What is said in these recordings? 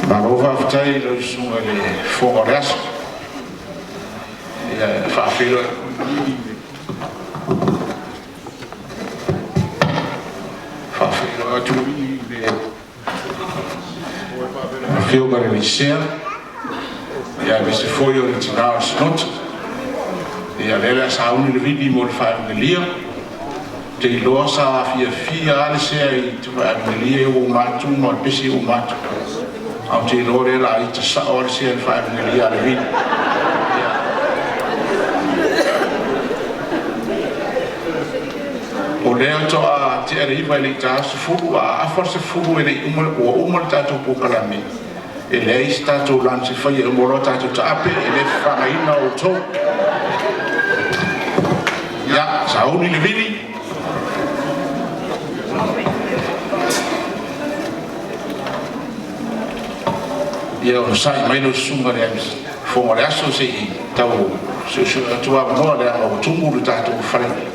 Malo faafetai i lau Susuga i le Fofoga o le Aso. Ia, e faafeiloai atu i le Afioga i le Sea, ia aemaise foi o le tina o le Sinoti. Ia, lea o le a sauni le vili mo le faaiugalia. Ou te iloa sa fiafia lava le sea i le faaiugalia ua uma atu ma le pesi ua uma atu. Ae ou te iloa lea o le a ita sao lava le sea i le faaiugalia a le vili. O lea faatoa tea le 9 e le i taina le 10, a afa le 10 e le i uma ua uma le tatou polokalame, e leai se tatou lunch e faia, e uma loa tatou taape, e le fafagaina outou. Ia, sauni le vili. Ia onosai mai lau susuga i le Fofoga o le Aso se i tau suesue atu avanoa leaga ua tumu le tatou fale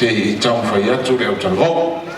se i taumafai atu le autalavou.